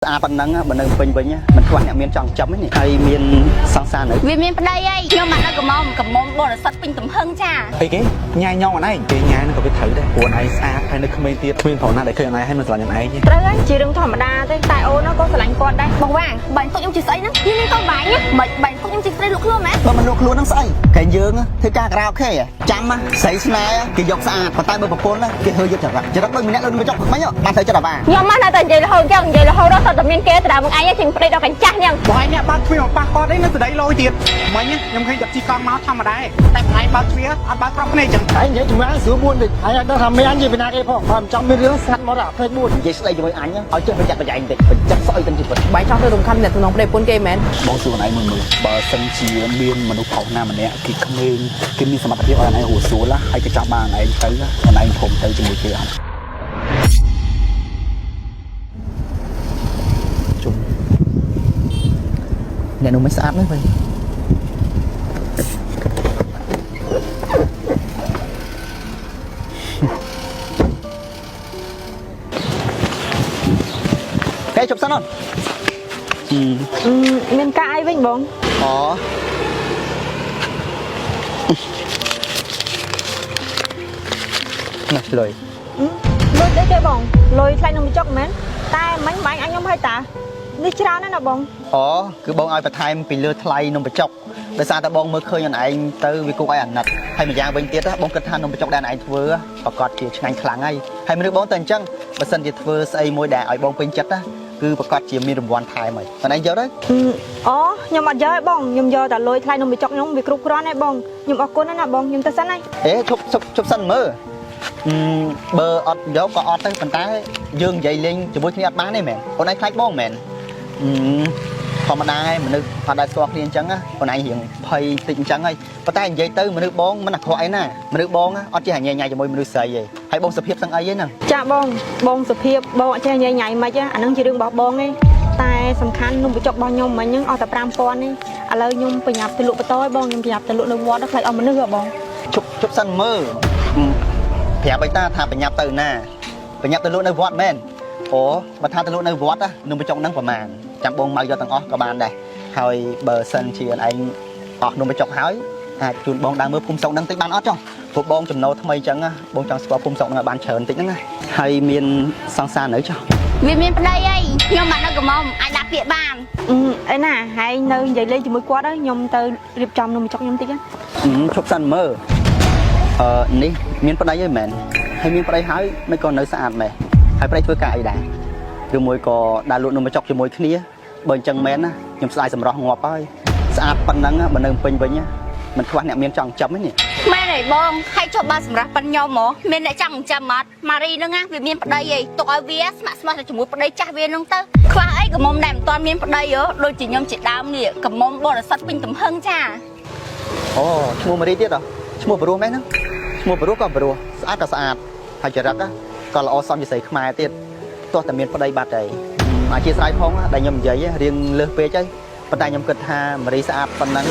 ស្អាតប៉ុណ្ណឹងបើនៅពេញវិញមិនខ្វះអ្នកមានចង់ចាំទេនេះហើយមានសង្សារនៅ វាមានប្តីអីខ្ញុំមកនៅកំមុំកំមុំបរិសុទ្ធពេញទំហឹងចា អីគេញ៉ៃញងអនឯងគេញ៉ៃនឹងក៏វាត្រូវដែរព្រោះអនឯងស្អាតហើយនៅក្មេងទៀតគ្មានប្រុសណាដែលឃើញអនឯងហើយមិនស្រឡាញ់អនឯងទេ ត្រូវហើយជារឿងធម្មតាទេតែអូនក៏ស្រឡាញ់គាត់ដែរ បងវាងបាញ់ទុកខ្ញុំជាស្អីហ្នឹងយើងមានកូនបាញ់មិនបាញ់ទុកខ្ញុំជាស្រីលក់ខ្លួនមែន បើមិនលក់ខ្លួនហ្នឹងស្អីកែយើងធ្វើការការ៉ាអូខេចាំស្រីស្នេហ៍គេយកស្អាតប៉ុន្តែបើប្រពន្ធគេហឺយកចរិតចរិតដូចម្នាក់លើបញ្ចុកមិញបានត្រូវចិត្តអាវ៉ា ខ្ញុំមកនៅតែនិយាយរហូតចឹងនិយាយរហូតដល់តែមានគេទៅដល់មកឯងជាងប្តីដល់កញ្ចាស់ហ្នឹង បងឯងអ្នកបើកទ្វារមកប៉ះគាត់ឯងនៅស្ដីលយទៀតមិញខ្ញុំឃើញគាត់ជិះកង់មកធម្មតាតែបងឯងបើកទ្វារអត់បើកក្របភ្នែកចឹង ឯងនិយាយជាមួយអញស្រួលបួនតិចឯងអត់ដឹងថាមេអញនិយាយពីណាគេផងបើមិនចង់មានរឿងស្ងាត់មកដល់ភ្នែកបួន និយាយស្ដីជាមួយអញឲ្យចេះប្រយ័ត្នប្រយែងតិចបញ្ចឹកស្អុយទាំងជីវិត បាយចង់ទៅរំខានអ្នកទំនងប្តីប្រពន្ធគេមែន បងសួរអនឯងមើលមើលបើសិនជាមានមនុស្សប្រុសណាម្នាក់គេក្មេងគេមានសមត្ថភាពឲ្យអនឯងរស់ស្រួលហើយគេចាប់បានអនឯងទៅអនឯងព្រមទៅជាមួយគេអត់ ជុំអ្នកនោះមិនស្អាតទេវិញកែជប់សិនអូន មានការអីវិញបង អូនេះលុយ លុយអីគេបងលុយថ្លៃនំបញ្ចុកមែនតែមិញបាញ់អញខ្ញុំឲ្យតានេះច្រើនណាស់ណាបង អូគឺបងឲ្យបន្ថែមពីលើថ្លៃនំបញ្ចុកដោយសារតែបងមើលឃើញអនឯងទៅវាគួរឲ្យអាណិតហើយម្យ៉ាងវិញទៀតបងគិតថានំបញ្ចុកដែលអនឯងធ្វើប្រកាសជាឆ្ងាញ់ខ្លាំងហើយហើយមនុស្សបងទៅអញ្ចឹងបើសិនជាធ្វើស្អីមួយដែលឲ្យបងពេញចិត្តណាគឺប្រកាសជាមានរង្វាន់ថែមហើយអនឯងយកទៅ អូខ្ញុំអត់យកទេបងខ្ញុំយកតែលុយថ្លៃនំបញ្ចុកខ្ញុំវាគ្រប់គ្រាន់ហើយបងខ្ញុំអរគុណណាស់ណាបងខ្ញុំទៅសិនហើយ អេឈប់ឈប់ឈប់សិនមើលអឺបើអត់យកក៏អត់ទៅប៉ុន្តែយើងនិយាយលេងជាមួយគ្នាអត់បានទេមែនអូនឯងខ្លាចបងមែនអឺធម្មតាឯងមនុស្សអត់ដែលស្គាល់គ្នាអញ្ចឹងណាអូនឯងរៀងភ័យតិចអញ្ចឹងហើយប៉ុន្តែនិយាយទៅមនុស្សបងមិនអាក្រក់អីណាមនុស្សបងអត់ចេះញ៉ៃញ៉ៃជាមួយមនុស្សស្រីទេហើយបងសុភាពសឹងអីហ្នឹង ចាបងបងសុភាពបងអត់ចេះញ៉ៃញ៉ៃមិនអាហ្នឹងជារឿងរបស់បងឯងតែសំខាន់នំបញ្ចុករបស់ខ្ញុំមិញហ្នឹងអស់តែ5000ទេឥឡូវខ្ញុំប្រញាប់ទៅលក់បន្តឲ្យបងខ្ញុំប្រញាប់ទៅលក់នៅវត្តខ្លាចអស់មនុស្សហ៎បង ឈប់ឈប់សិនមើលប្រាប់ឲ្យតាថាប្រញាប់ទៅណាប្រញាប់ទៅលក់នៅវត្តមែនអូបើថាទៅលក់នៅវត្តនំបញ្ចុកហ្នឹងប្រហែលចាំបងមកយកទាំងអស់ក៏បានដែរហើយបើសិនជាឯងអស់នំបញ្ចុកហើយអាចជូនបងដើរមើលភូមិស្រុកហ្នឹងតិចបានអត់ចុះព្រោះបងចំណូលថ្មីអញ្ចឹងបងចង់ស្គាល់ភូមិស្រុកហ្នឹងឲ្យបានច្រើនតិចហ្នឹងណាហើយមានសង្សារនៅចុះ វាមានប្តីអីខ្ញុំមកនៅកំមុំអាចដាក់ពាក្យបាន អីណាហើយនៅនិយាយលេងជាមួយគាត់ហើយខ្ញុំទៅរៀបចំនំបញ្ចុកខ្ញុំតិចណា ឈប់សិនមើលអឺនេះមានប្តីហើយមែនហើយមានប្តីហើយមិនក៏នៅស្អាតម៉េះហើយប្តីធ្វើការអីដែរឬមួយក៏ដើរលក់នំបញ្ចុកជាមួយគ្នាបើអញ្ចឹងមែនណាខ្ញុំស្ដាយសម្រស់ងាប់ហើយស្អាតប៉ុណ្ណឹងបើនៅពេញវិញមិនខ្វះអ្នកមានចង់ចាំទេនេះ មែនហើយបងហើយចុះបើសម្រាប់ប៉ិនខ្ញុំហ៎មានអ្នកចង់ចាំអត់ម៉ារីហ្នឹងណាវាមានប្តីអីទុកឲ្យវាស្ម័គ្រស្ម័គ្រទៅជាមួយប្តីចាស់វាហ្នឹងទៅខ្វះអីកំមុំដែលមិនទាន់មានប្តីហ៎ដូចជាខ្ញុំជាដើមនេះកំមុំបរិសុទ្ធពេញទំហឹងចា អូឈ្មោះម៉ារីទៀតហ៎ឈ្មោះប្រុសមែនហ្នឹងឈ្មោះប្រុសក៏ប្រុសស្អាតក៏ស្អាតហើយចរិតក៏ល្អសមជាស្រីខ្មែរទៀតទោះតែមានប្តីបាត់ហើយអធិស្ឋានផងដែលខ្ញុំនិយាយរៀងលើសពេកហើយប៉ុន្តែខ្ញុំគិតថាម៉ារីស្អាតប៉ុណ្ណឹង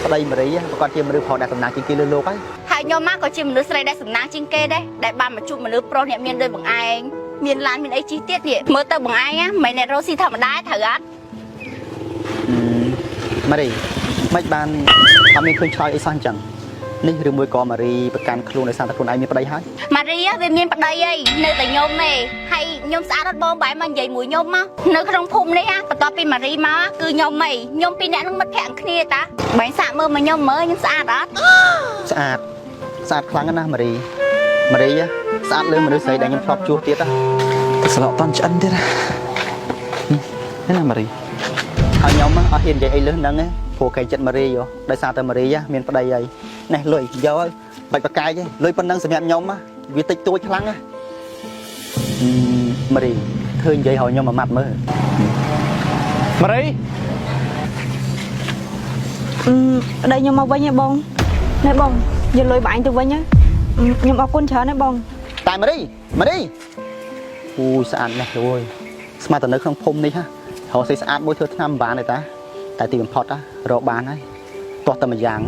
ប្តីម៉ារីប្រកាសជាមនុស្សប្រុសដែលសំណាងជាងគេលើលោកហើយ ហើយខ្ញុំមកក៏ជាមនុស្សស្រីដែលសំណាងជាងគេដែរដែលបានមកជួបមនុស្សប្រុសអ្នកមានដូចបងឯងមានឡានមានអីជិះទៀតនេះមើលទៅបងឯងណាមិនមែនអ្នករស់ស៊ីធម្មតាទេត្រូវអត់ ម៉ារីមិនបានអត់មានឃើញឆ្លើយអីសោះអញ្ចឹងនេះឬមួយក៏ម៉ារីប្រកាន់ខ្លួនដោយសារតែខ្លួនឯងមានប្តីហើយ ម៉ារីវាមានប្តីអីនៅតែខ្ញុំទេហើយខ្ញុំស្អាតអត់បងបែរមកនិយាយមួយខ្ញុំមកនៅក្នុងភូមិនេះហ่ะបន្ទាប់ពីម៉ារីមកគឺខ្ញុំអីខ្ញុំពីរអ្នកនឹងមិត្តភក្តិគ្នាតាបែរសាកមើលមកខ្ញុំមើលខ្ញុំស្អាតអត់ ស្អាតស្អាតខ្លាំងណាស់ម៉ារីម៉ារីស្អាតលើមនុស្សស្រីដែលខ្ញុំធ្លាប់ជួបទៀតណា ស្លក់តន់ឆ្អិនទៀតណាណាម៉ារី ហើយខ្ញុំអត់ហ៊ាននិយាយអីលើសហ្នឹងទេព្រោះគេចិត្តម៉ារីហ៎ដោយសារតែម៉ារីមានប្តីហើយនេះលុយយកហើយបាច់ប្រកែកទេលុយប៉ុណ្ណឹងសម្រាប់ខ្ញុំវាតិចតួចខ្លាំងណាម៉ារីធ្វើនិយាយឲ្យខ្ញុំមួយម៉ាត់មើល ម៉ារី ប្តីខ្ញុំមកវិញហ៎បងណែបងយកលុយបងឯងទៅវិញហ៎ខ្ញុំអរគុណច្រើនណាស់បង តែម៉ារីម៉ារីអូយស្អាតណាស់អូយស្មានតែនៅក្នុងភូមិនេះហ่ะរកស្អីស្អាតមួយធ្វើថ្នាំមិនបានទេតាតែទីបំផុតហ่ะរកបានហើយទាស់តែម្យ៉ាង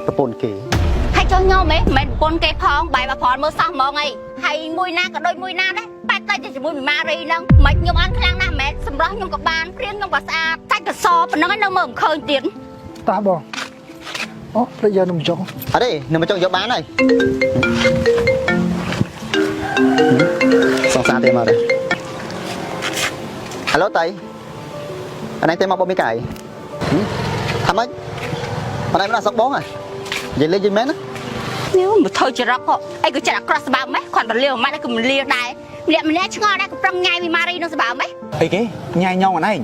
ប្រពន្ធគេ ហើយចុះខ្ញុំហ៎មិនមែនប្រពន្ធគេផងបែរមកប្រន់មើលសោះហ្មងអីហើយមួយណាក៏ដូចមួយណាដែរប៉ែតតែជាមួយម៉ារីហ្នឹងមិនខ្ញុំអន់ខ្លាំងណាស់មែន សម្រាប់ខ្ញុំក៏បានព្រៀងខ្ញុំក៏ស្អាតសាច់ក៏សប៉ុណ្ណឹងឯងនៅមើលមិនឃើញទៀត តោះបងអូភ្លេចយកនំបញ្ចុក អត់ទេនំបញ្ចុកយកបានហើយសង្សារទេមកទេហៅឡូតៃអនឯងទេមកបងមីកាយថាម៉េចអនឯងមិនដល់ស្រុកបងហ៎និយាយលេងយីមែនណា នេះមកធ្វើចរិតហ៎អីក៏ចិត្តអាក្រក់ស្បើម៉េះគ្រាន់តែលាវម៉ាត់ក៏មិនលាវដែរម្នាក់ម្នាក់ឆ្ងល់ដែរក៏ប្រឹងញ៉ៃមីម៉ារីនឹងស្បើម៉េះ អីគេញ៉ៃញ៉ងអនឯង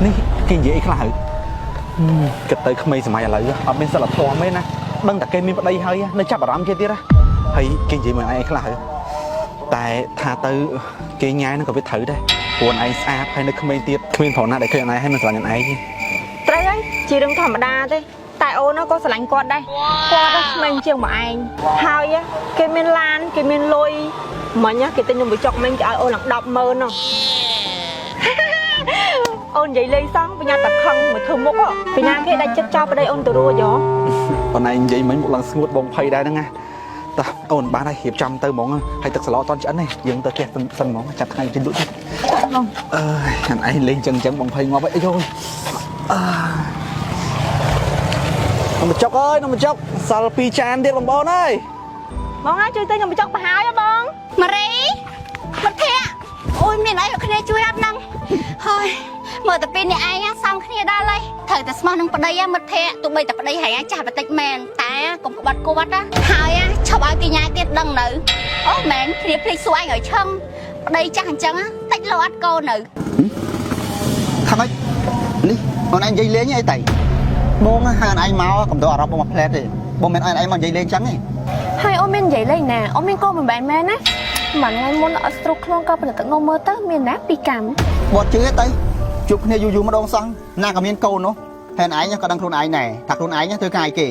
នេះគេនិយាយអីខ្លះហើយគិតទៅក្មេងសម័យឥឡូវអត់មានសិលធម៌ទេណាដឹងតែគេមានប្តីហើយនៅចាប់អារម្មណ៍គេទៀតណាហើយគេនិយាយមួយឯងអីខ្លះហើយតែថាទៅគេញ៉ៃហ្នឹងក៏វាត្រូវដែរព្រោះឯងស្អាតហើយនៅក្មេងទៀតគ្មានប្រុសណាដែលឃើញឯងហើយមិនស្រឡាញ់ឯងទេ ត្រូវហើយជារឿងធម្មតាទេតែអូនក៏ស្រឡាញ់គាត់ដែរគាត់ក្មេងជាងមកឯងហើយគេមានឡានគេមានលុយមិញគេទិញនំបញ្ចុកមិញគេឲ្យអូនឡើង100000នោះអូននិយាយលេងសោះបញ្ញាតែខឹងមកធ្វើមុខពីណាគេដាច់ចិត្តចោលប្តីអូនទៅរួចហ៎ អូនឯងនិយាយមិញមកឡើងស្ងួតបងភ័យដែរហ្នឹងណាតោះអូនបានហើយរៀបចំទៅហ្មងហើយទឹកសឡអត់តន់ឆ្អិនទេយើងទៅផ្ទះសិនហ្មងចាប់ថ្ងៃចេញលក់ទៀត បង អើយអានឯងលេងចឹងចឹងបងភ័យងាប់ហើយអីយអើនំបញ្ចុកអើយនំបញ្ចុកសល់2ចានទៀតបងប្អូនអើយ បងហើយជួយទិញនំបញ្ចុកប្រហើយហ៎បង ម៉ារីមិត្តភក្តិអូយមានអីឲ្យគ្នាជួយអត់ហ្នឹងហើយមើលតែពីនេះឯងសំគ្នាដល់ហើយត្រូវតែស្មោះនឹងប្តីមិត្តភក្តិទោះបីតែប្តីហែងចាស់បន្តិចមែនតែកុំក្បត់គាត់ណាហើយឈប់ឲ្យគេញ៉ាយទៀតដឹងនៅអូមែនគ្នាភ្លេចសួរឯងឲ្យឆឹងប្តីចាស់អញ្ចឹងតិចលោអត់កូននៅ ថាម៉េចនេះអូនឯងនិយាយលេងអីតៃបងហៅអូនឯងមកកំដរអារម្មណ៍បងមកផ្លែតទេបងមិនឲ្យអូនឯងមកនិយាយលេងចឹងទេ ហើយអូនមាននិយាយលេងណាអូនមានកូនមិនបែនមែនណាមួយថ្ងៃមុនអត់ស្រុកខ្លួនក៏ផលិតទឹកនំមើលទៅមានណាពីរកម្ម បត់ជឿទេតៃជួបគ្នាយូរយូរម្ដងសោះណាក៏មានកូននោះហើយឯងក៏ដឹងខ្លួនឯងដែរថាខ្លួនឯងធ្វើការអីគេ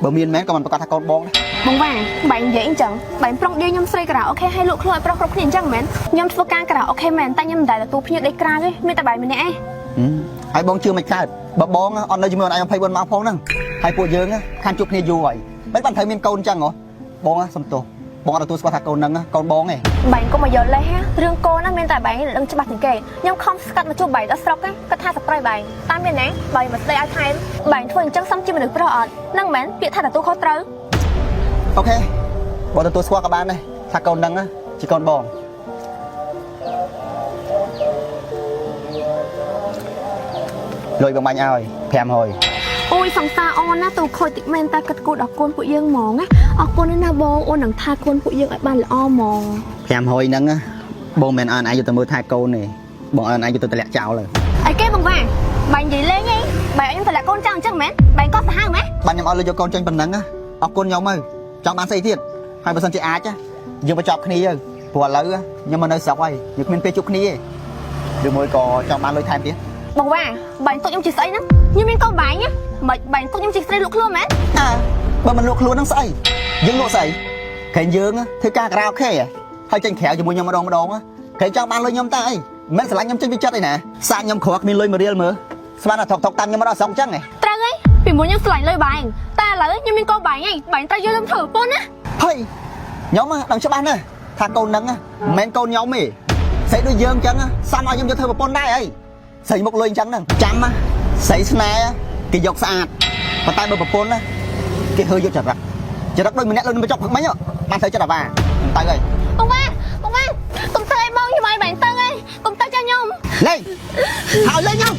បើមានមែនក៏មិនប្រកាសថាកូនបងដែរ បងវ៉ាបែងនិយាយអញ្ចឹងបែងប្រុងដៀខ្ញុំស្រីការ៉ាអូខេឲ្យលក់ខ្លួនឲ្យប្រុសគ្រប់គ្នាអញ្ចឹងមែនខ្ញុំធ្វើការការ៉ាអូខេមែនតែខ្ញុំមិនដែលទទួលភ្ញៀវដេកក្រៅទេមានតែបែងម្នាក់ឯង ហើយបងជឿមិនកើតបើបងអត់នៅជាមួយអូនឯង24ម៉ោងផងហ្នឹងហើយពួកយើងខានជួបគ្នាយូរហើយមិនបានត្រូវមានកូនចឹងហ៎បងសុំទោសបងអត់ទទួលស្គាល់ថាកូនហ្នឹងកូនបងទេ បែងកុំមកយកលេសរឿងកូនណាមានតែបែងដឹងច្បាស់ជាងគេខ្ញុំខំស្កាត់មកជួបបែងដល់ស្រុកគាត់ថាសប្រៃបែងតាមមានណាបែងមកស្ដីឲ្យថែមបែងធ្វើអញ្ចឹងសំជាមនុស្សប្រុសអត់នឹងមែនពាក្យថាទទួលខុសត្រូវ អូខេបងទទួលស្គាល់ក៏បានដែរថាកូនហ្នឹងជាកូនបងលុយបងបាញ់ឲ្យ500 អូយសង្សារអូនណាទូខូចតិចមែនតែគិតគូរដល់កូនពួកយើងហ្មងណាអរគុណណាស់បងអូននឹងថែកូនពួកយើងឲ្យបានល្អហ្មង 500ហ្នឹងបងមិនអើឯងយកទៅមើលថែកូនទេបងអើឯងយកទៅតម្លាក់ចោលហើយ អីគេបងវ៉ាបាញ់និយាយលេងអីបែរខ្ញុំតម្លាក់កូនចោលអញ្ចឹងមែនបែរក៏សាហាវមែន បានខ្ញុំឲ្យលុយយកកូនចេញប៉ុណ្ណឹងអរគុណខ្ញុំហើយចង់បានស្អីទៀតហើយបើសិនជាអាចយើងបញ្ចប់គ្នាទៅព្រោះឥឡូវខ្ញុំមកនៅស្រុកហើយយើងគ្មានពេលជួបគ្នាទេឬមួយក៏ចង់បានលុយថែមទៀត បងវ៉ាបាញ់ទុកខ្ញុំជាស្អីហ្នឹងខ្ញុំមានកូនបាញ់ណាមិនបាញ់ទុកខ្ញុំជាស្រីលក់ខ្លួនមែន អើបើមិនលក់ខ្លួនហ្នឹងស្អីយើងលក់ស្អីក្រែងយើងធ្វើការការ៉ាអូខេហើយចេញក្រៅជាមួយខ្ញុំម្ដងម្ដងក្រែងចង់បានលុយខ្ញុំតើអីមិនស្រឡាញ់ខ្ញុំចេញពីចិត្តអីណាសាកខ្ញុំក្រគ្មានលុយមួយរៀលមើលស្មានតែថុកថុកតាមខ្ញុំមកដល់ស្រុកអញ្ចឹងហ៎ ត្រូវហើយពីមុនខ្ញុំស្រឡាញ់លុយបាញ់តែឥឡូវខ្ញុំមានកូនបាញ់ហីបាញ់ត្រូវយកខ្ញុំធ្វើប្រពន្ធណា ហីខ្ញុំដឹងច្បាស់ណាស់ថាកូនហ្នឹងមិនមែនកូនខ្ញុំទេស្រីដូចយើងអញ្ចឹងសាំឲ្យខ្ញុំយកធ្វើប្រពន្ធដែរអីស្រីមុខលុយអញ្ចឹងហ្នឹងចាំស្រីស្នេហ៍គេយកស្អាតប៉ុន្តែបើប្រពន្ធណាគេហឺយកចរិតចរិតដូចម្នាក់លុយបញ្ចុកផឹកមិញបានត្រូវចិត្តអាវ៉ាទៅហើយ បងវ៉ាបងវ៉ាកុំទៅអីបងខ្ញុំឲ្យបាញ់ទៅអីកុំទៅចាខ្ញុំ លេងហើយលេងខ្ញុំ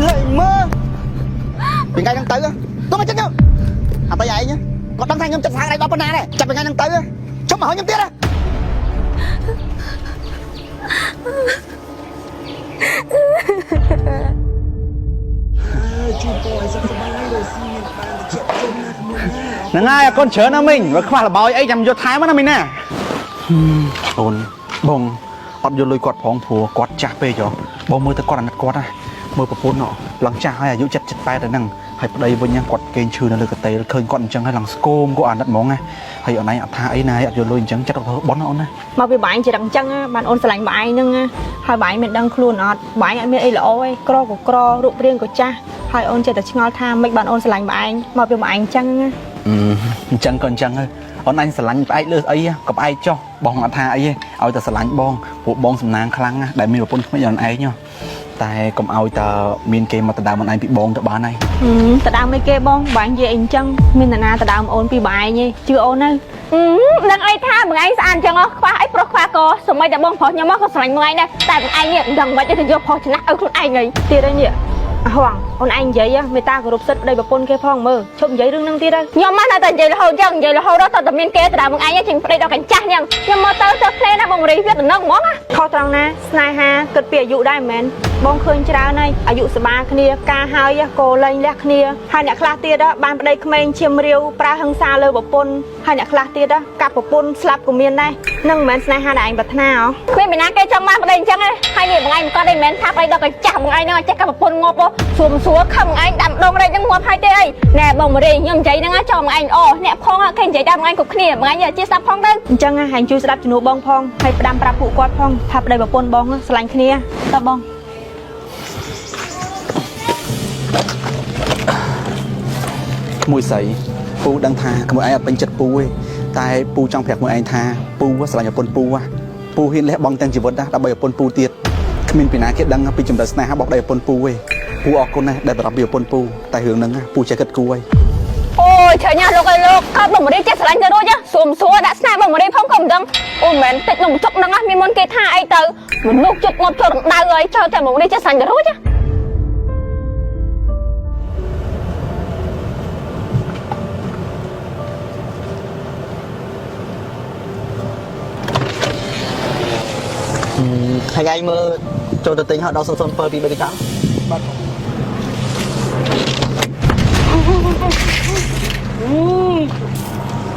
លេងមើលពីថ្ងៃហ្នឹងទៅទុំមកចិត្តខ្ញុំអត់ទៅឯងគាត់ដឹងថាខ្ញុំចិត្តស្អាតដល់ប៉ុណ្ណាដែរចាប់ពីថ្ងៃហ្នឹងទៅជុំមកខ្ញុំទៀតណា ហ្នឹងហើយអរគុណច្រើនណាស់មីងបើខ្វះល្បោយអីចាំយកថែមណាមីងណា អូនបងអត់យកលុយគាត់ផងព្រោះគាត់ចាស់ពេកហ៎បងមើលទៅគាត់អាណិតគាត់ណាមើលប្រពន្ធឡើងចាស់ហើយអាយុ70 78ទៅហ្នឹងហើយប្តីវិញហ្នឹងគាត់គេងឈឺនៅលើកន្ទេលឃើញគាត់អញ្ចឹងហើយឡើងស្គមគាត់អាណិតហ្មងណាហើយអូនឯងអត់ថាអីណាអត់យកលុយអញ្ចឹងចិត្តទៅបន់ណាអូនណា មកពីបងឯងចរិតអញ្ចឹងបានអូនស្រឡាញ់បងឯងហ្នឹងហើយបងឯងមិនដឹងខ្លួនអត់បងឯងអត់មានអីល្អទេក្រក៏ក្ររូបរាងក៏ចាស់ហើយអូនចេះតែឆ្ងល់ថាមិនបានអូនស្រឡាញ់បងឯងមកពីបងឯងអញ្ចឹងណា អញ្ចឹងក៏អញ្ចឹងហើយ អូនឯងស្រឡាញ់ផ្អែកលើស្អីក៏ផ្អែកចុះបងអត់ថាអីទេឲ្យតែស្រឡាញ់បងពួកបងសំណាងខ្លាំងណាស់ដែលមានប្រពន្ធក្មេងអូនឯងហ៎តែកុំឲ្យតើមានគេមកដណ្ដើមអូនឯងពីបងទៅបានហើយ ហឹមតដើមអីគេបងបងនិយាយអីអញ្ចឹងមានអ្នកណាតដើមអូនពីបងឯងទេជឿអូនទៅ ដឹងអីថាបងឯងស្អាតអញ្ចឹងហ៎ខ្វះអីប្រុសខ្វះកសម្បីតែបងប្រុសខ្ញុំមកក៏ស្រឡាញ់បងឯងដែរតែបងឯងនេះមិនដឹងមិនទេទៅយកប្រុសចំណាស់ឲ្យខ្លួនឯងហី ទៀតហើយនេះអាហួងអូនឯងនិយាយមេតាគោរពសិទ្ធិប្តីប្រពន្ធគេផងមើលឈប់និយាយរឿងហ្នឹងទៀតទៅ ខ្ញុំមកនៅតែនិយាយរហូតចឹងនិយាយរហូតដល់តែមានគេទៅដល់បងឯងជាងប្តីដល់កញ្ចាស់ញ៉ឹងខ្ញុំមកទៅទៅភ្លេណាបងរីវាតំណឹងហ្មងណា ខុសត្រង់ណាស្នេហាគិតពីអាយុដែរមិនមែនបងឃើញច្រើនហើយអាយុស្បាគ្នាការហើយក៏លែងលះគ្នាហើយអ្នកខ្លះទៀតបានប្តីក្មេងឈាមរាវប្រើហិង្សាលើប្រពន្ធហើយអ្នកខ្លះទៀតកាប់ប្រពន្ធស្លាប់ក៏មានដែរនឹងមិនមែនស្នេហាដែលឯងប្រាថ្នាហ៎ គ្មានពីណាគេចង់បានប្តីអញ្ចឹងទេហើយនេះបងឯងមិនក៏ទេមិនមែនថាប្តីដល់កញ្ចាស់បងឯងហ្នឹងចេះកាប់ប្រពន្ធងាប់ស្រួលស្រួលខឹងបងឯងដាក់ម្ដងរែកហ្នឹងងាប់ហើយទេអីណែបងរីខ្ញុំនិយាយហ្នឹងចង់បងឯងល្អអ្នកផងគេនិយាយដល់បងឯងគ្រប់គ្នាបងឯងជាស្ដាប់ផងទៅ អញ្ចឹងហែងជួយស្ដាប់ជំនួសបងផងហើយផ្ដាំប្រាប់ពួកគាត់ផងថាប្តីប្រពន្ធបងស្រឡាញ់គ្នាតើបង ក្មួយស្រីពូដឹងថាក្មួយឯងអត់ពេញចិត្តពូទេតែពូចង់ប្រាប់ក្មួយឯងថាពូស្រឡាញ់ប្រពន្ធពូហ៎ពូហ៊ានលះបង់ទាំងជីវិតណាដើម្បីប្រពន្ធពូទៀតគ្មានពីណាគេដឹងពីចម្រិតស្នេហារបស់ប្តីប្រពន្ធពូទេពូអរគុណណាស់ដែលបារម្ភពីប្រពន្ធពូតែរឿងហ្នឹងពូចេះគិតគូរហើយ អូយច្រើនណាស់លោកអើយលោកកើតបងរីចេះស្រឡាញ់ទៅរួចស្រួលស្រួលដាក់ស្នេហ៍បងរីផងក៏មិនដឹងអូមិនមែនតិចនំជុកហ្នឹងមានមុនគេថាអីទៅមនុស្សជុកងាប់ចូលរំដៅអីចូលតែបងរីចេះស្រឡាញ់ទៅរួច ហើយឯងមើលចូលទៅទិញហត់ដល់007ពី3កញ្ចប់ បាទ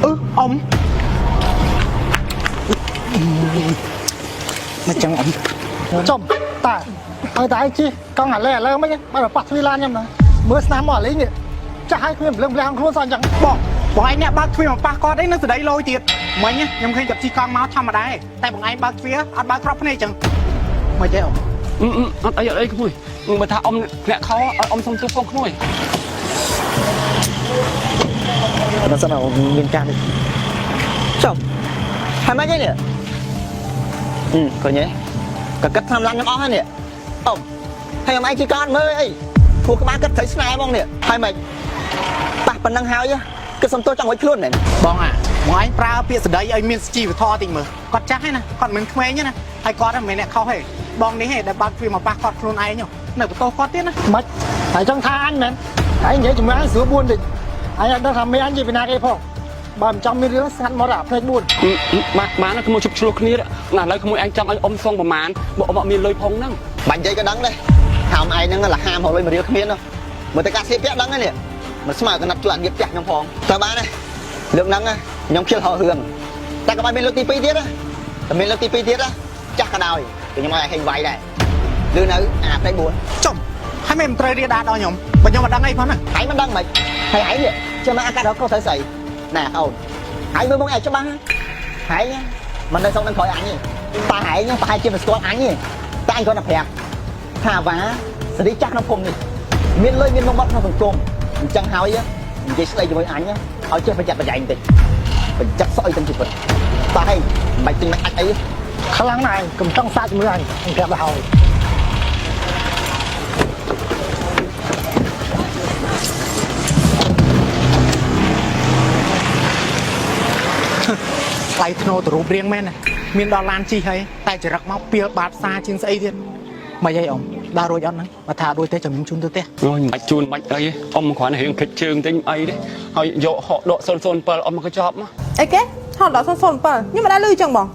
អឺអ៊ំ មកចឹងអ៊ំ ចំតាឲ្យតែឯងជិះកង់អាឡែអាឡែមិនបើប៉ះទ្វីឡានខ្ញុំណាមើលស្នាមមកអាលីងនេះចាស់ឲ្យគ្មានព្រលឹងភ្លាំងខ្លួនសោះអញ្ចឹង បងបងឯងអ្នកបើកទ្វារមកប៉ះគាត់អីនៅសដីលយទៀតមិញខ្ញុំឃើញគាត់ជិះកង់មកធម្មតាតែបងឯងបើកទ្វារអត់បើកក្របភ្នែកចឹងមិនទេអ៊ំ អត់អីអត់អីក្មួយបើថាអ៊ំអ្នកខោឲ្យអ៊ំសុំទោសផងក្មួយ ដល់សិនមានការនេះចុះហើយមិនអីនេះអឺឃើញទេក៏គិតតាមឡានខ្ញុំអស់ហើយនេះអ៊ំហើយអ៊ំឯងជិះកង់អត់មើលអីព្រោះក្បាលគិតត្រូវស្នេហ៍ហ្មងនេះហើយមិនប៉ះប៉ុណ្ណឹងហើយគិតសុំទោសចង់រួចខ្លួនមែន បងអាបងឯងប្រើពាក្យសដីឲ្យមានជីវធម៌តិចមើលគាត់ចាស់ហើយណាគាត់មិនក្មេងទេណាហើយគាត់មិនមែនអ្នកខុសទេបងនេះទេដែលបើកទ្វារមកប៉ះគាត់ខ្លួនឯងនៅបន្ទោសគាត់ទៀតណា មិនហើយចង់ថាអញមែនឯងនិយាយជាមួយអញស្រួល4តិចឯងអត់ដឹងថាមេអញនិយាយពីណាគេផងបើមិនចង់មានរឿងស្ងាត់មកដល់ភ្នែក4 បានបានក្មួយជប់ឆ្លោះគ្នាណាឥឡូវក្មួយឯងចង់ឲ្យអ៊ំសងប្រមាណបើអ៊ំអត់មានលុយផងហ្នឹង បាញ់និយាយក៏ដឹងដែរហាមឯងហ្នឹងលហាមរកលុយមួយរៀលគ្មាននោះមើលតែការស្លៀកពាក់ដឹងហើយនេះមិនស្មើកណាត់ជួយអញៀបផ្ទះខ្ញុំផងតើបានទេលើកហ្នឹងខ្ញុំខ្ជិលហោរឿងតែក៏បានមានលើកទី2ទៀតណាតែមានលើកទី2ទៀតណាចាស់ក៏ដោយខ្ញុំឲ្យហេងវាយដែរឬនៅអាផ្នែក4 ចំហើយមិនត្រូវរៀបដាដល់ខ្ញុំបើខ្ញុំអត់ដឹងអីផងណា ឯងមិនដឹងមិនហើយឯងនេះចាំមកអាកាសរកខុសត្រូវស្អីណែអូនឯងមើលមកឯងច្បាស់ហើយមិននៅសុកនឹងក្រោយអញទេប៉ាឯងប្រហែលជាមិនស្គាល់អញទេតែអញគ្រាន់តែប្រាប់ថាវ៉ាសេរីចាស់ក្នុងភូមិនេះមានលុយមានមុខមាត់ក្នុងសង្គមអញ្ចឹងហើយនិយាយស្ដីជាមួយអញឲ្យចេះប្រយ័ត្នប្រយែងបន្តិចបញ្ចឹកសក់អីទាំងជីវិតប៉ាឯងមិនបាច់ទិញមិនអាចអី ខ្លាំងណាស់ឯងកុំចង់សាកជាមួយអញអញប្រាប់ទៅហើយ ថ្លៃធ្នូទៅរូបរាងមែនណាមានដល់ឡានជិះហើយតែចរិតមកពីលបាតផ្សារជាងស្អីទៀតមិនអីអ៊ំដើររួចអត់ហ្នឹងបើថារួចទេចាំខ្ញុំជូនទៅផ្ទះ អូយមិនបាច់ជូនបាច់អីអ៊ំគ្រាន់តែរឿងគិតជើងទិញអីទេហើយយកហកដក007អ៊ំមកកញ្ចប់មក អីគេហត់ដល់007ខ្ញុំមិនដែលលឺចឹងបង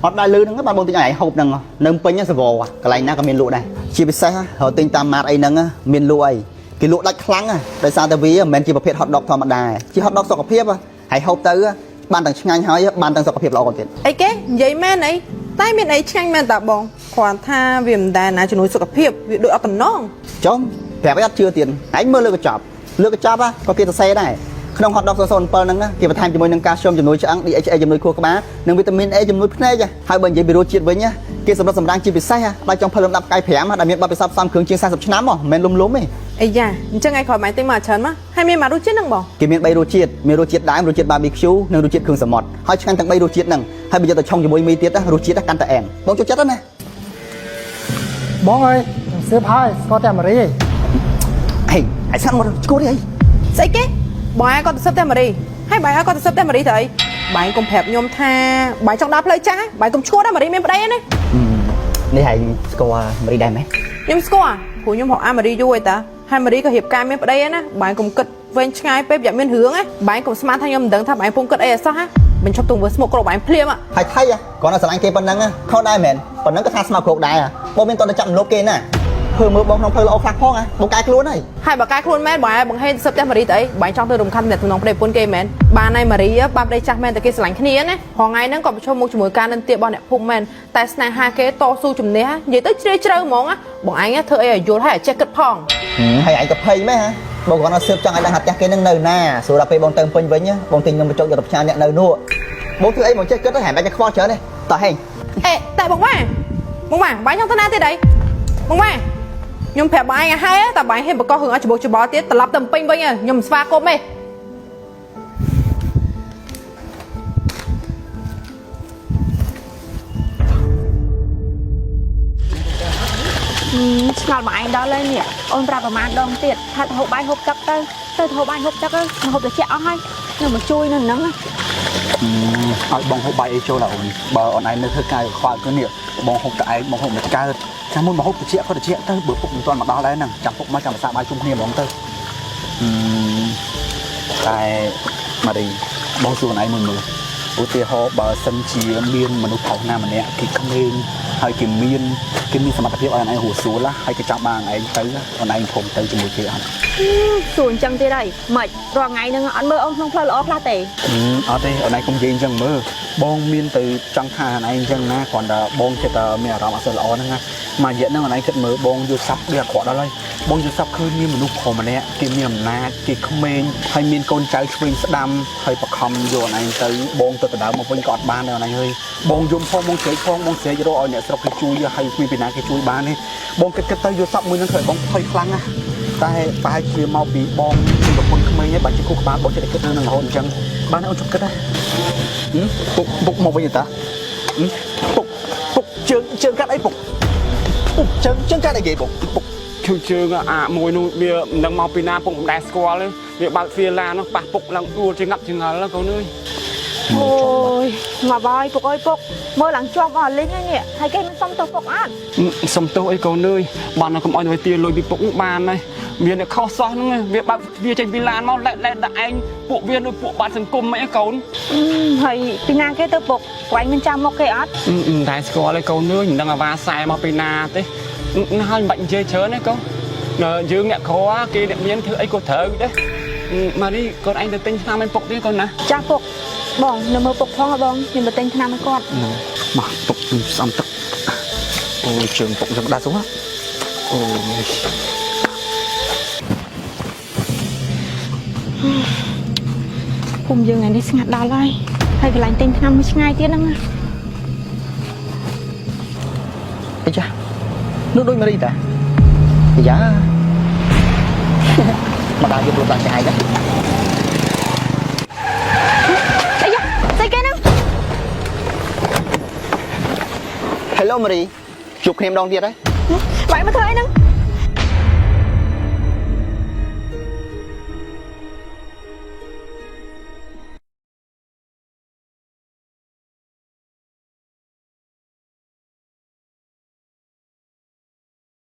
អត់ដែរលឺហ្នឹងបានបងទិញឲ្យឯងហូបហ្នឹងនៅពេញសវកន្លែងណាក៏មានលក់ដែរជាពិសេសរកទិញតាមម៉ាតអីហ្នឹងមានលក់អីគេលក់ដាច់ខ្លាំងដោយសារតែវាមិនមែនជាប្រភេទ hot dog ធម្មតាជា hot dog សុខភាពហើយហូបទៅបានទាំងឆ្ងាញ់ហើយបានទាំងសុខភាពល្អទៀត អីគេនិយាយមែនអីតែមានអីឆ្ងាញ់មែនតាបងគ្រាន់ថាវាមិនដែលណាជំនួយសុខភាពវាដូចអត់តំណង ចុះប្រាប់ឲ្យអត់ជឿទៀតឯងមើលលើកញ្ចប់លើកញ្ចប់ក៏គេសរសេរដែរ ក្នុង hot dog 007ហ្នឹងណាគេបន្ថែមជាមួយនឹងកាល់ស្យូមជំនួយឆ្អឹង DHA ជំនួយខួរក្បាលនិងវីតាមីន A ជំនួយភ្នែកហើយបើនិយាយពីរសជាតិវិញណាគេសម្រាប់សម្រាំងជាពិសេសដោយចុងភៅលំដាប់ផ្កាយ5ដែលមានបទពិសោធន៍ផ្សំគ្រឿងជាង40ឆ្នាំហ៎មិនមែនលំលំទេ អាយ៉ាអញ្ចឹងថ្ងៃក្រោយបងឯងទិញមកច្រើនមកហើយមានមករសជាតិហ្នឹងបង គេមាន3រសជាតិមានរសជាតិដើមរសជាតិ barbecue និងរសជាតិគ្រឿងសមុទ្រហើយឆ្ងាញ់ទាំង3រសជាតិហ្នឹងហើយបើយកទៅឆុងជាមួយមីទៀតរសជាតិកាន់តែអែមបងចូលចិត្តណា បងអើយខ្ញុំសៀបហើយស្គាល់តែម៉ារីឯង ហេអាយសាត់មកឈួតអី ស្អីគេបងឯងគាត់ទៅសឹបតែម៉ារីហើយបងឯងគាត់ទៅសឹបតែម៉ារីទៅអីបងឯងកុំប្រាប់ខ្ញុំថាបងឯងចង់ដើរផ្លូវចាស់បងឯងកុំឈួតណាម៉ារីមានប្តីណា នេះហែងស្គាល់ម៉ារីដែរមែន ខ្ញុំស្គាល់ព្រោះខ្ញុំរកអាម៉ារីយូរហើយតាហើយម៉ារីក៏រៀបការមានប្តីណាបងឯងកុំគិតវែងឆ្ងាយពេកប្រយ័ត្នមានរឿងណាបងឯងកុំស្មានថាខ្ញុំមិនដឹងថាបងឯងពងគិតអីអសោះណាបញ្ឈប់ទង្វើស្មុគគ្រប់បងឯងភ្លាម ហើយថៃគាត់នៅស្រឡាញ់គេប៉ុណ្ណឹងខុសដែរមែនប៉ុណ្ណឹងក៏ថាស្មើគ្រកដែរបងមានតតែចាប់មលោបគេណាធ្វើមើលបងក្នុងផ្លូវល្អខ្លះផងបងកែខ្លួនហើយ ហើយបើកែខ្លួនមែនបងឯងបង្ហេងសឹបផ្ទះម៉ារីទៅអីបងឯងចង់ទៅរំខានអ្នកទំនងប្តីប្រពន្ធគេមែនបានហើយម៉ារីបានប្តីចាស់មែនតែគេស្រឡាញ់គ្នាណាហងៃហ្នឹងក៏ប្រឈមមុខជាមួយការនិន្ទារបស់អ្នកភូមិមែនតែស្នេហាគេតស៊ូជំនះនិយាយទៅជ្រាលជ្រៅហ្មងបងឯងធ្វើអីឲ្យយល់ហើយឲ្យចេះគិតផង ហើយឯងក៏ភ័យមែនហ៎បងគាត់នៅសៀបចង់ឲ្យដឹងថាផ្ទះគេនឹងនៅណាស្រួលដល់ពេលបងទៅពេញវិញបងទិញនំបញ្ចុកយកទៅផ្ញើអ្នកនៅនោះបងធ្វើអីបងចេះគិតហែមបាច់ខ្វល់ច្រើនទេតោះហេង អេតែបងវ៉ាបងវ៉ាបងចង់ទៅណាទៀតអីបងវ៉ាខ្ញុំប្រាប់បងឯងឲ្យហើយតែបងឯងហ៊ានបកករឿងឲ្យច្បុកច្បល់ទៀតត្រឡប់ទៅពេញវិញខ្ញុំមិនស្វាគមន៍ទេ ឆ្ងល់បងឯងដល់ហើយនេះអូនប្រាប់ប្រហែលដងទៀតថាទៅហូបបាយហូបទឹកទៅទៅហូបបាយហូបទឹកទៅមកហូបត្រជាក់អស់ហើយនៅមកជួយនៅហ្នឹង ឲ្យបងហូបបាយអីចូលឡាអូនបើអូនឯងនៅធ្វើការខ្វល់គឺនេះបងហូបតែឯងបងហូបមិនកើតចាំមុនមកហូបត្រជាក់ក៏ត្រជាក់ទៅបើពុកមិនទាន់មកដល់ដែរហ្នឹងចាំពុកមកចាំភាសាបាយជុំគ្នាហ្មងទៅតែម៉ារីបងសួរអូនឯងមួយមើលឧទាហរណ៍បើសិនជាមានមនុស្សប្រុសណាម្នាក់គេក្មេងហើយគេមានគេមានសមត្ថភាពឲ្យអូនឯងរស់ស្រួលហើយគេចាប់បានអូនឯងទៅអូនឯងព្រមទៅជាមួយគេអត់ សួរអញ្ចឹងទៀតហើយម៉េចរាល់ថ្ងៃហ្នឹងអត់មើលអូនក្នុងផ្លូវល្អខ្លះទេ អត់ទេអូនឯងកុំនិយាយអញ្ចឹងមើលបងមានទៅចង់ថាអូនឯងអញ្ចឹងណាគ្រាន់តែបងចិត្តតែមានអារម្មណ៍អត់សូវល្អហ្នឹងណាមួយរយៈហ្នឹងអូនឯងគិតមើលបងយល់ស័ព្ទវាអាក្រក់ដល់ហើយបងយល់ស័ព្ទឃើញមានមនុស្សប្រុសម្នាក់គេមានអំណាចគេក្មេងហើយមានកូនចៅឆ្វេងស្ដាំហើយបខំយកអូនឯងទៅបងទៅដណ្ដើមមកវិញក៏អត់បានដែរអូនឯងអើយបងយំផងបងស្រែកផងបងស្រែករកឲ្យអ្នកស្រុកគេជួយហើយគ្មានពីណាគេជួយបានទេបងគិតគិតទៅយល់ស័ព្ទមួយហ្នឹងធ្វើឲ្យបងភ័យខ្លាំងណាស់តែប្រហែលជាមកពីបងជាប្រពន្ធក្មេងឯងបាច់ជាគូក្បាលបងចិត្តតែគិតនៅនឹងរហូតអញ្ចឹងបានអូនជប់គិតណាពុកពុកមកវិញតាពុកពុកជើងជើងកាត់អីពុកពុកជើងជើងកាត់អីគេពុកពុក ឈឺជើងអាមួយនោះវាមិនដឹងមកពីណាពុកមិនដែលស្គាល់ទេវាបើកទ្វារឡាននោះប៉ះពុកឡើងដួលជាងាប់ជាងល់កូនអើយ អូយងាប់ហើយពុកអើយពុកមើលឡើងជាប់អស់លីងហើយនេះហើយគេមិនសុំទោសពុកអត់ សុំទោសអីកូនអើយបានតែកុំអោយទៅទាលុយពីពុកបានហើយមានអ្នកខុសសោះហ្នឹងវាបើកវាចេញពីឡានមកលែកលែកដាក់ឯងពួកវាដូចពួកបាត់សង្គមអីកូន ហើយពីណាគេទៅពុកពួកឯងមិនចាំមុខគេអត់ មិនដែលស្គាល់ទេកូនអើយមិនដឹងអាវ៉ាសែមកពីណាទេហើយមិនបាច់និយាយច្រើនទេកូនយើងអ្នកក្រគេអ្នកមានធ្វើអីក៏ត្រូវដែរម៉ារីកូនឯងទៅទិញថ្នាំឲ្យពុកទៀតកូនណា ចាស់ពុកបងនៅមើលពុកផងហ៎បងខ្ញុំទៅទិញថ្នាំឲ្យគាត់ មកពុកស្អំទឹកអូយជើងពុកខ្ញុំដាច់ស្រួលអូយ ភូមិយើងថ្ងៃនេះស្ងាត់ដល់ហើយហើយកន្លែងទិញថ្នាំមួយឆ្ងាយទៀតហ្នឹងណា អីចានោះដូចម៉ារីតាអាយ៉ាមកដល់យកព្រោះតាឆ្ងាយដែរ អាយ៉ាស្អីគេហ្នឹង Hello ម៉ារីជួបគ្នាម្ដងទៀតហើយ បាយមកធ្វើ